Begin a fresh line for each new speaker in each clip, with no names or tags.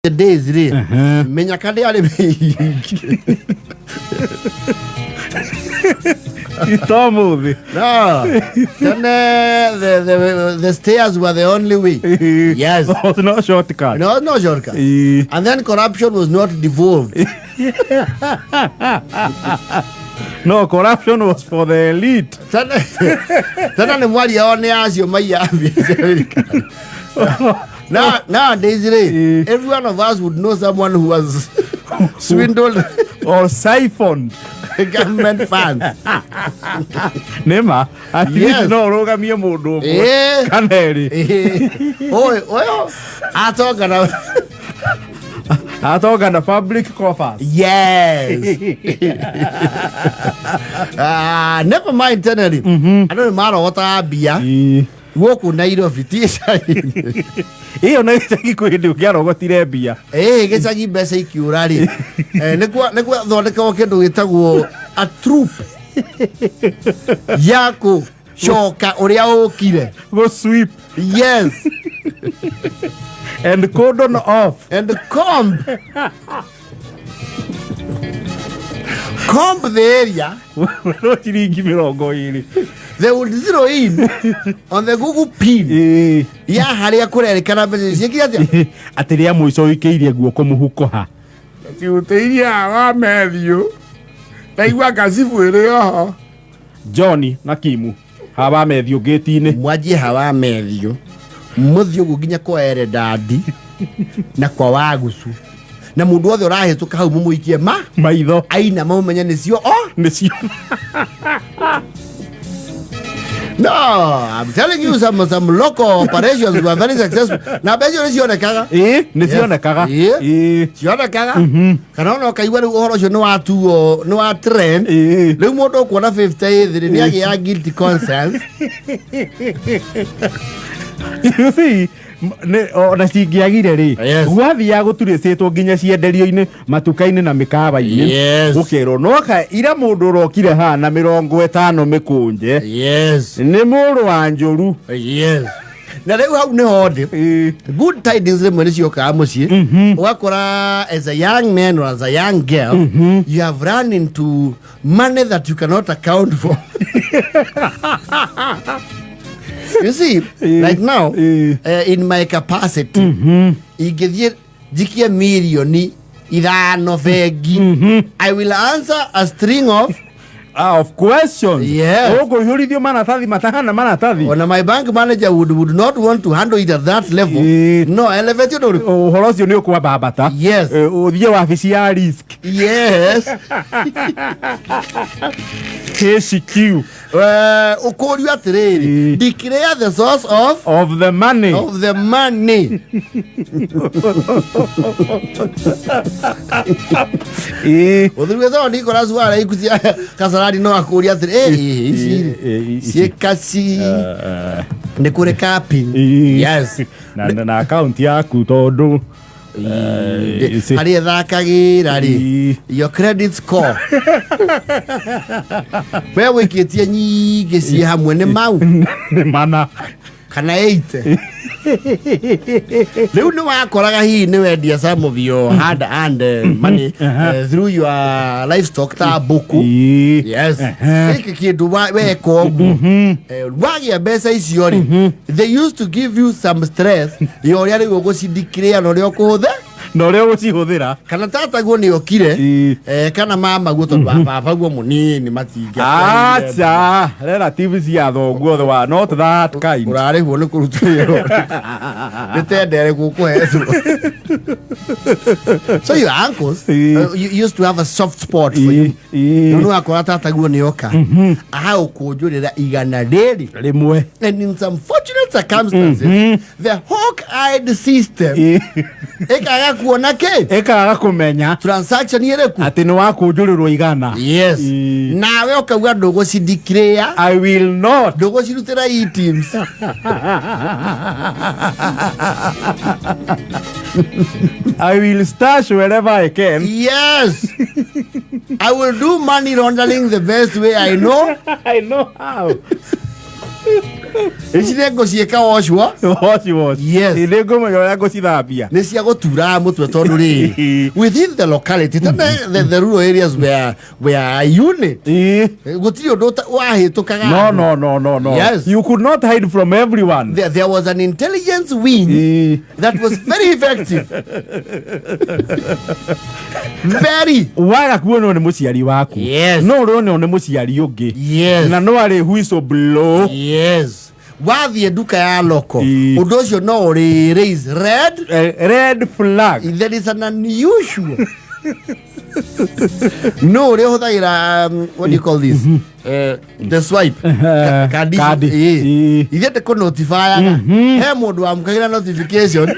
The days rĩ, menya kandi arĩ mĩingĩ.
To mũthĩ.
No, tene the stairs were the only way. Yes.
No shortcut.
No, no shortcut. And then corruption was not devolved.
No, corruption was for the elite.
Tene nĩ mwaria o nĩ acio maiya mbia cia thirikari. Now, nowadays rĩ, every one of us would know someone who was swindled
or siphoned
government funds.
Nĩma at least no ũrũgamie mũndũ ũmwe kana erĩ.
Ũyũ ũyũ atonga na
atonga na public coffers.
Yes. Ah, never mind, tene rĩ, andũ nĩ marogotaga mbia gũkũ Nairobi, ti icagi-inĩ.
Ĩyo na gĩcagi kwĩ hĩndĩ ũngĩarogotire mbia.
Ĩĩ, gĩcagi mbeca ikiũra rĩ, nĩ gwathondekagwo kĩndũ gĩtagwo a troop ya gũcoka ũrĩa ũkire.
Go sweep.
Yes.
And cordon off.
And comb the area.
No ciringi 20.
They would zero in on the Google pin ya harĩa kũrerĩkana mbeca ciĩkire atĩa.
Atĩ rĩa mũico ũikĩirie guoko mũhuko ha?
Ciũtĩirie wa Matthew, ndaigua ngacibu ĩrĩ oho.
John na Kimu hawa Matthew ngĩti-inĩ.
Mwanjie hawa Matthew, mũthiĩ ũguo nginya kwa Eredadi na kwa Wagucu, na mũndũ wothe ũrahĩtũka hau mũmũikie ma
maitho
aina mamũmenye nĩcio o
nĩcio.
No, I'm telling you, some local operations were very successful. Na mbeca icio nĩcionekaga.
Ĩĩ, nĩcionekaga.
Ĩĩ. Cionekaga. Kana ona ũkaigua rĩu ũhoro ũcio nĩ watuo nĩ wa trend. Rĩu mũndũ ũkuona 50 ĩthĩ nĩ agĩa guilty conscience.
You see, ona cingĩagire rĩ, gwathiaga gũturĩcĩtwo nginya cienderio-inĩ, matuka-inĩ na mĩkawa-inĩ. Gũkerwo noka ira mũndũ ũrokire haha na 50 mĩkũnje. Nĩ mũrũ wa Njũru.
Na rĩu hau nĩho ndĩ. Good tidings rĩmwe nĩ ciokaga mũciĩ. Ũgakora as a young man or as a young girl, you have run into money that you cannot account for. You see, right now, in my capacity, ingĩthiĩ njikie 5 mirioni bengi, I will answer a string of
Of questions.
Yes.
Ũkũihũrithio maratathi matahana maratathi.
Ona my bank manager would not want to handle it at that level. No, elevate ũndũ ũrĩkũ?
Ũhoro ũcio nĩ ũkwambambata.
Yes.
Ũthiĩ wabici ya risk.
Yes.
HQ.
Ũkũrio atĩrĩrĩ, declare the source of
of the money.
Of the money. Ũthuri wetagwo Nicholas Wara ikutia Kasarani no akũria atĩrĩ, ici rĩ, ciĩkaci nĩ kũrĩ capping. Yes.
Na account yaku tondũ
harĩa ĩthakagĩra rĩ, your credit score we wĩkĩtie nyingĩ ciĩ hamwe nĩ mau
nĩ mana
kana 80. Rĩu nĩ wakoraga hihi nĩ wendia some of your hard earned money through your livestock ta mbũkũ. Yes, gĩkĩ kĩndũ weka ũguo, wagĩa mbeca icio rĩ, they used to give you some stress ya ũrĩa rĩu ũgũcideclare na ũrĩa ũkũhũthĩra
na ũrĩa ũgũcihũthĩra.
Kana tataguo nĩ okire, kana mamaguo, tondũ baba guo mũnini matingĩa.
Acha, relatives cia thoguo wa not that kind.
Ũrarĩhwo nĩ kũruta wĩra nĩ tendere gũkũhetwo. So your uncles you used to have a soft spot for you. No nĩ wakora tataguo nĩ oka agagũkũnjũrĩra igana rĩrĩ
rĩmwe.
And in some fortunate circumstances, the hawk-eyed system ĩkaga kuona kĩ.
Ĩkaga kũmenya
transaction ĩrĩkũ
atĩ nĩ wakũnjũrĩrwo 100.
Yes. Nawe ũkauga ndũgũcideclare.
I will not.
Ndũgũcirutĩra e-teams.
I will stash wherever I can.
Yes. I will do money laundering the best way I know.
I know how.
Ici nĩ ngũciĩka wash wa
Wash, wash.
Yes.
Nĩ ngũmenya ũrĩa ngũcithambia.
Nĩ cia gũturaga mũtwe tondũ rĩrĩ, within the locality tene, the rural areas were a unit. Gũtirĩ ũndũ wahĩtũkaga.
No, no, no, no, no.
Yes.
You could not hide from everyone.
There was an intelligence wing that was very effective, very.
Waga kuonwo nĩ mũciari waku, no ũronwo nĩ mũciari ũngĩ, na no arĩ whistle blow.
Yes, wathiĩ nduka ya loko, ũndũ ũcio no ũrĩ raise red
Red flag.
There is an unusual, no ũrĩa ũhũthagĩra, what do you call this, the swipe. Kandi.
Kandi.
Ithe ndĩ kũ-notifyaga he mũndũ wamũkagĩra notification.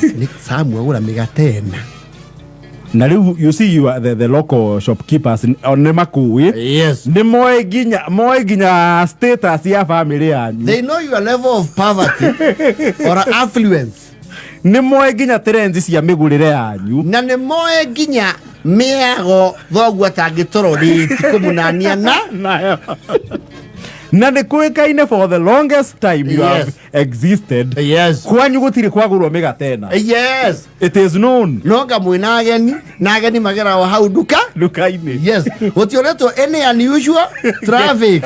Nĩ Samu agũra mĩgate ĩna.
Na rĩu you see, you are the local shopkeepers nĩ makũĩ. Nĩ moĩ nginya status ya family yanyu.
They know your level of poverty or affluence.
Nĩ moĩ nginya trends cia mĩgũrĩre yanyu.
Na nĩ moĩ nginya mĩago thoguo atangĩtororĩti kũmũnania na
nayo na nĩ kũĩkaine for the longest time you have existed, kwanyu gũtirĩ kwagũrwo mĩgate ĩna. It is known.
No nga mwĩna ageni na ageni mageragwo hau nduka.
Nduka-inĩ.
Yes, gũtionetwo any unusual traffic.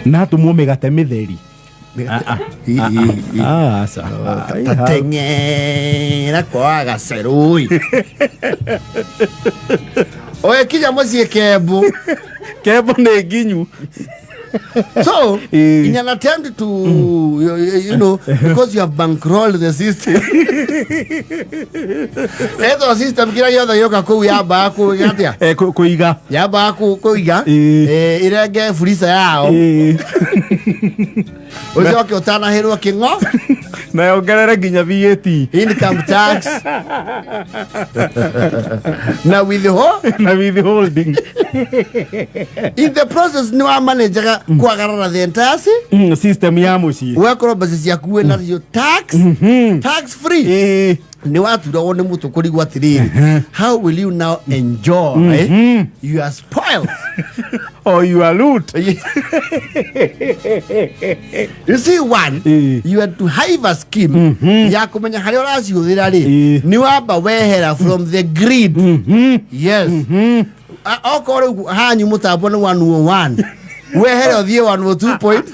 Na atũmwo mĩgate mĩtheri. Ah, aca.
Tateng'era kwa gacerũi ũgĩkinya mũciĩ Kembu.
Kembu nĩ nginyu.
So in an attempt to because you have bankrolled the system, etho system kĩrĩa gĩothe gĩũka kũu yambaga kũiga atĩa?
Kũiga.
Yambaga kũiga, ĩrenge furisa yao, ũcoke ũtanahĩrwo kĩng'o.
Na yongerere nginya VAT.
Income tax na withhold.
Na withholding.
In the process nĩ wamanajaga kwagarara the entire
system ya mũciĩ.
Ũgakorwo mbeca ciaku wĩ nacio tax free. Nĩ waturagwo nĩ mũtũ kũrigwo atĩrĩrĩ, how will you now enjoy your spoils
or your loot?
You see, one, you had to have a scheme ya kũmenya harĩa ũracihũthĩra rĩ. Nĩ wamba wehera from the grid. Yes. Okorwo rĩu hanyu mũtambo nĩ 101, wehere ũthiĩ 102 point.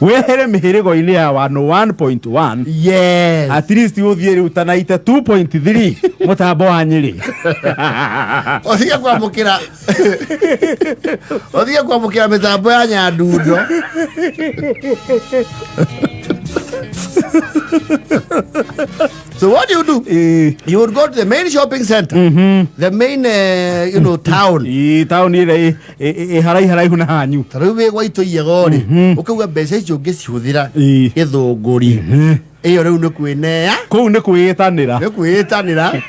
Wehere mĩhĩrĩgo-inĩ ya 101.1. At least ũthiĩ rĩu ta 92.3 mũtambo wa Nyĩrĩ.
Ũtige kwamũkĩra mĩtambo ya Nyandundo. So what do you do? You would go to the main shopping center, the main town.
Ĩ, taũni ĩrĩa ĩ haraihu haraihu na hanyu.
Ta rĩu wĩ gwaitũ Iyego rĩ, ũkauga mbeca icio ũngĩcihũthĩra Gĩthũngũri ĩyo rĩu nĩ kwĩnea.
Kũu nĩ kwĩĩtanĩra.
Nĩ kwĩĩtanĩra.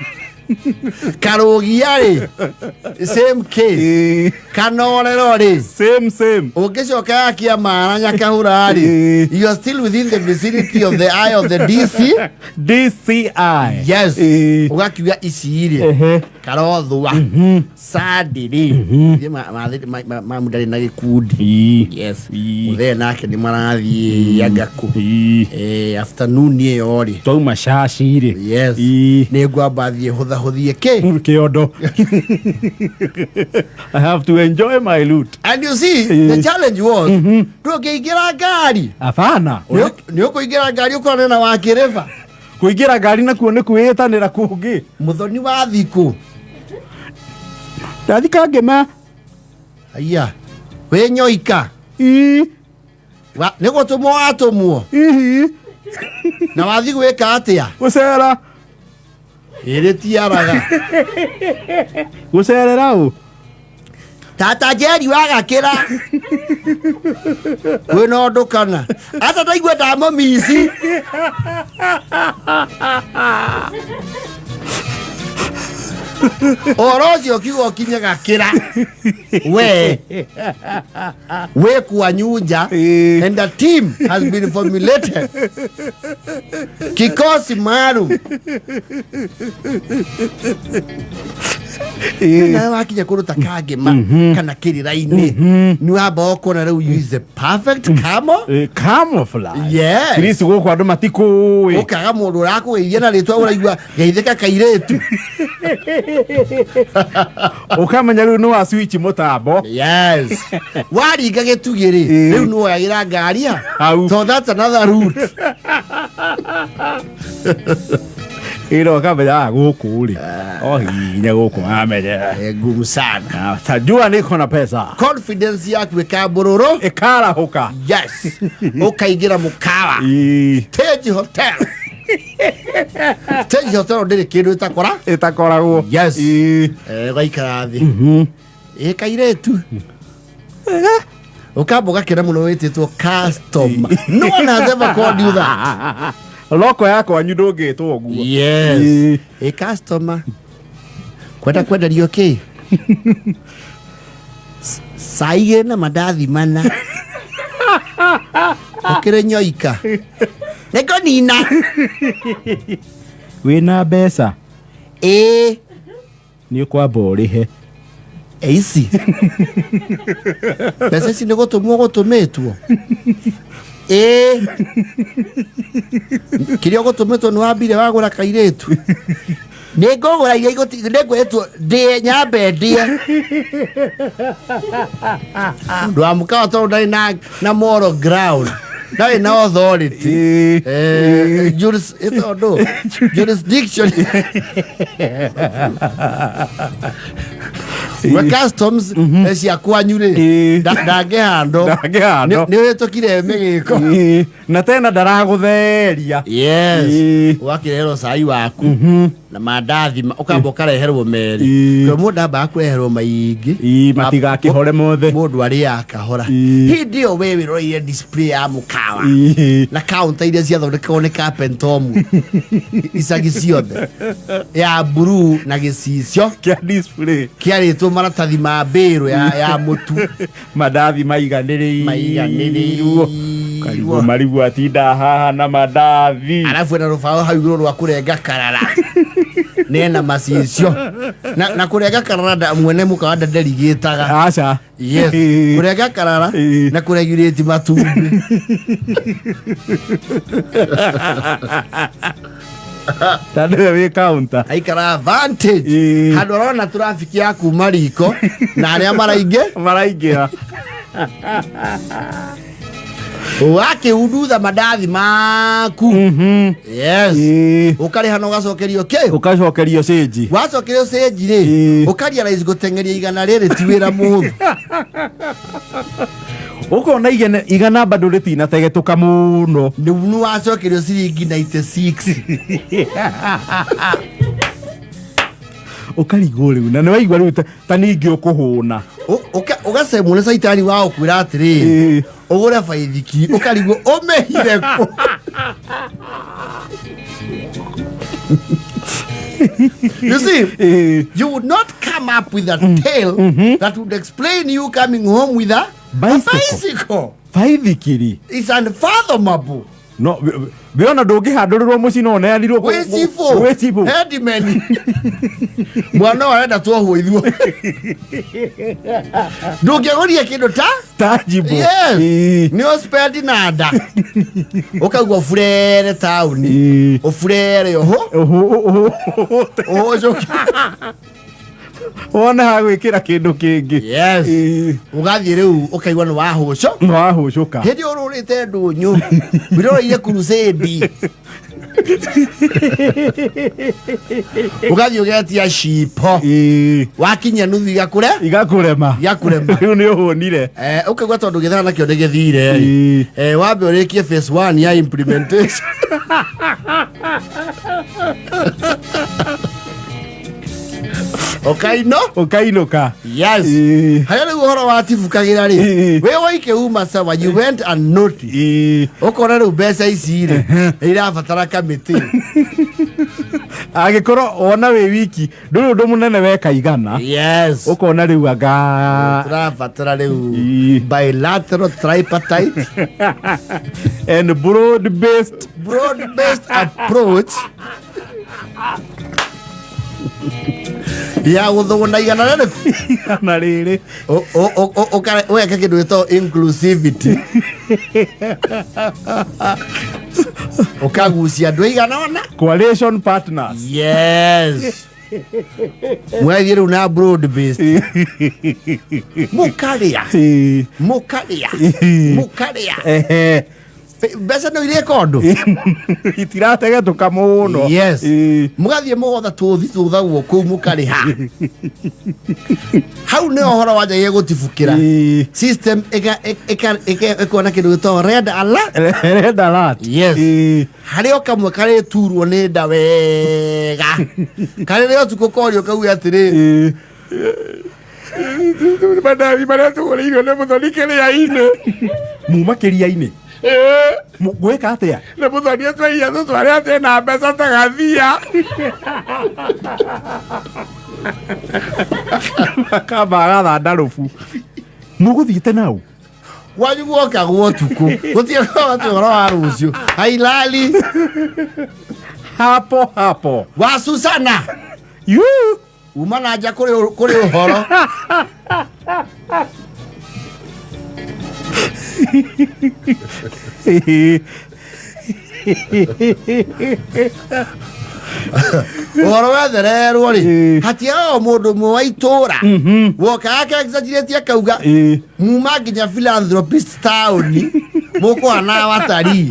Karũgia rĩ, same case. Kanorero rĩ,
same same.
Ũngĩcoka ya Kĩamara Nyakahũra rĩ, you are still within the vicinity of the eye of the DC.
DCI.
Yes. Ũgakiuga ici rĩ, karothwa sandi rĩ, ithuĩ mamu ndarĩ na gĩkundi. Yes. Mũthee nake nĩ marathiĩ angaku. Afternoon ĩyo rĩ,
twauma caci rĩ.
Yes, nĩ ngwamba thiĩ hũthahũthie kĩ.
Kĩondo. I have to enjoy my loot.
And you see, the challenge was ndũngĩingĩra ngari.
Hapana.
Nĩ ũkũingĩra ngari ũkorane na wakĩrĩba.
Kũingĩra ngari nakuo nĩ kwĩĩtanĩra kũngĩ.
Mũthoni wa thikũ.
Ndathika ngĩma.
Aya wĩ nyoika. Nĩ gũtũmwo watũmwo. Na wathi gwĩka atĩa?
Gũcera.
Ĩrĩ tiaraga.
Gũcerera ũ?
Tata Njeri wagakĩra kwĩna ũndũ kana aca ndaigua ndamũmici. Ũhoro ũcio kiugo ũkinyaga kĩra we wĩ kwanyu nja. And a team has been formulated, kikosi maalum. Nawe wakinya kũndũ ta Kangema kana Kĩrĩra-inĩ, nĩ wamba ũkona rĩu you is the perfect camo.
Camouflage.
Yes.
Chris, gũkũ andũ matikũĩ.
Ũkaga mũndũ ũrakũgeithia na rĩtwa, ũraigua geithĩka kairĩtu.
Ũkamenya rĩu nĩ wa switch mũtambo.
Yes, waringa gĩtugĩ rĩ, rĩu nĩ woyagĩra ngari
Hau.
So that's another route.
Ĩno ũkamenya, "Ah, gũkũ rĩ, o hinya gũkũ mamenya."
Ngumu sana.
Ah, tajua niko na pesa.
Confidence yaku ĩkambũrũrũ.
Ĩkarahũka.
Yes, ũkaingĩra mũkawa. Stage Hotel, Stage Hotel ndĩrĩ kĩndũ ĩtakora.
Ĩtakoragwo.
Yes. Ũgaikara thĩ, ĩ kairĩtu, ũkamba ũgakena mũno wĩtĩtwo customer. No one has ever called you that.
Loko ya kwanyu ndũngĩtwo ũguo.
Yes. Ĩ customer, kwenda kwenderio kĩ? Cai igĩrĩ na mandathi mana. Ũkĩrĩ nyoika nĩngũnina.
Wĩna mbeca?
Ĩĩ.
Nĩ ũkwamba ũrĩhe.
Ĩ ici mbeca ici nĩ gũtũmwo gũtũmĩtwo? Ĩĩ. Kĩrĩa ũgũtũmĩtwo nĩ wambire wagũra kairĩtu? Nĩ ngũgũra iria nĩ ngwĩrĩtwo ndĩe, nyambe ndĩe. Ũndũ wa mũkawa tondũ ndarĩ na moral ground, ndarĩ na authority. Ĩtondũ jurisdiction we customs cia kwanyu rĩ, ndangĩhandwo.
Ndangĩhandwo.
Nĩ ũhĩtũkire mĩgĩko.
Na tena ndaragũtheria.
Yes. Ũgakĩreherwo cai waku na mandathi, ũkamba ũkareherwo merĩ. Kĩo mũndũ ambaga kũreherwo maingĩ.
Matigakĩhore mothe.
Mũndũ arĩaga kahora. Hĩndĩ ĩyo we wĩroreire display ya mũkawa na counter iria ciathondekagwo nĩ carpentomu icagi ciothe, ya blue na gĩcicio
kĩa display
kĩarĩtwo maratathi ma mbĩrũ ya mũtu.
Mandathi maiganĩrĩirwo.
Maiganĩrĩirwo.
Karigwo marigwo atinda haha na mandathi.
Arabu ena rũbaũ hau igũrũ rwa kũrenga karara nena macicio na kũrenga karara mwene mũkawa nderigĩtaga.
Aca.
Yes, kũrenga karara na kũregurĩti matumbĩ.
Ta nĩwe wĩ counter.
Aikara vantage handũ arona traffic ya kuma riko na arĩa maraingĩ.
Maraingĩra.
Wakĩundutha mandathi maku, yes, ũkarĩha na ũgacokerio kĩ?
Ũgacokerio cĩnji.
Wacokerio cĩnji rĩ, ũkarealize gũteng'eria 100 rĩ ti wĩra mũhũthũ.
Ũkona 100 bado rĩtinategetũka mũno.
Nĩ wacokerio ciringi 96.
Ũkarigwo rĩu na nĩ waigua rĩu ta ningĩ ũkũhũna.
Ũgacemwo nĩ caitani wa ũkwĩra atĩrĩrĩ, ũgũre baithikiri, ũkarigwo ũmĩhire kũ. You see, you would not come up with a tale that would explain you coming home with a
Bicycle.
A bicycle.
Baithikiri.
It's unfathomable.
No wĩona ndũngĩhandũrĩrwo mũciĩ no ũneanirwo
Wĩ cibũ.
Wĩ cibũ.
Headman. Mwana ũyũ arenda tuohwo ithuo. Ndũngĩagũria kĩndũ ta
tangible.
Yes. Nĩ ũspendi na nda. Ũkaigua ũburere taũni. Ũburere ũhũ.
Ũhũ.
Ũhũ ũcoke.
Wona ha gwĩkĩra kĩndũ kĩngĩ.
Yes. Ũgathiĩ rĩu ũkaigua nĩ wahũco.
Nĩ wahũcũka.
Hĩndĩ ĩyo ũrũrĩte ndũnyũ. Wĩroreire crusade. Ũgathiĩ ũgetia cipo. Wakinya nuthu igakũre.
Igakũrema.
Igakũrema.
Rĩu nĩ ũhũnire.
Ũkaigua tondũ gĩthara nakĩo nĩ gĩthire. Wambe ũrĩkie phase one ya implementation. Ũkaino.
Ũkainũka.
Yes. Harĩa rĩu ũhoro watibukagĩra rĩ, wĩ waike uma sawa, you went unnoticed. Ũkona rĩu mbeca ici rĩ, nĩ irabatara kamĩtĩ.
Angĩkorwo wona wĩ wiki ndũrĩ ũndũ mũnene weka igana,
Yes.
ũkona rĩu anga
Tũrabatara rĩu
Ii.
bilateral, tripartite
and broad based
broad based approach ya gũthũgũna igana rĩrĩkũ.
Igana rĩrĩ.
Ũgeka kĩndũ gĩtagwo inclusivity, ũkagucia andũ aigana ũna.
Coalition partners.
Yes, mwathiĩ rĩu na broad based, mũkarĩa, mũkarĩa, mũkarĩa. Mbeca no irĩka ũndũ.
Itirategetũka mũno.
Yes. Mũgathiĩ mũgotha tũthi tũthagwo kũu, mũkarĩha hau nĩ ũhoro wanjagia gũtibũkĩra. System ĩkona kĩndũ gĩtagwo red alert.
Red alert.
Yes. Harĩ o kamwe karĩturwo nĩ nda wega, karĩrĩa ũtukũ korio kauge atĩrĩ,
Mandathi marĩa tũgũrĩirwo nĩ mũthoni kĩrĩa-inĩ.
Muma kĩria-inĩ gwĩka atĩa?
Nĩ mũthoni atwĩire tũtware atĩ na mbeca ta gathia.
Makamba agathanda rũbu mũgũthiĩte nau.
Kwanyu guokagwo ũtukũ, gũtirĩ atĩ ũhoro wa rũciũ hailali.
Hapo hapo.
Wa Susana.
Yu.
Uma na nja kũrĩ ũhoro. Ũhoro wethererwo rĩ, hatiaga o mũndũ ũmwe wa itũra woka ake exaggerate akauga, muma nginya philanthropist taũni mũkũhana watarii.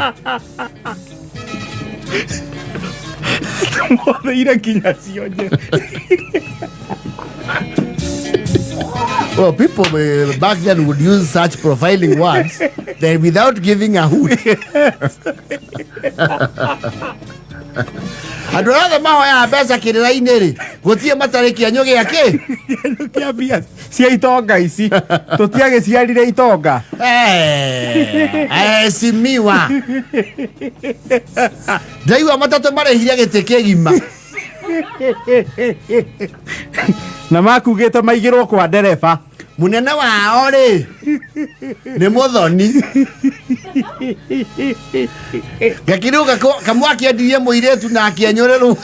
Motheire nginya cionje.
Well, people back then would use such profiling words then without giving a hoot. Andũ arĩa othe mahoyaga mbeca kĩrĩra-inĩ rĩ, gũtirĩ matarĩ kĩenyũ gĩa kĩ?
Kĩa mbia cia itonga ici tũtiagĩciarire itonga.
Eh, aheshimiwa, ndaigua matatũ marĩhire gĩtĩ kĩgima.
Na makugĩte maigĩrwo kwa ndereba.
Mũnene wao rĩ nĩ mũthoni gakĩrĩu kamwe akĩendirie mũirĩtu na akĩenyũrĩrwo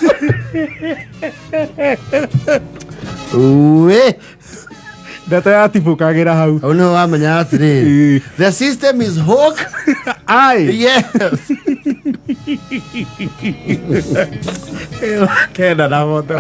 uĩ.
Ndeto yatibũkagĩra hau.
Hau nĩho wamenya atĩrĩrĩ, the system is hook.
Ai.
Yes.
Kenda na mote.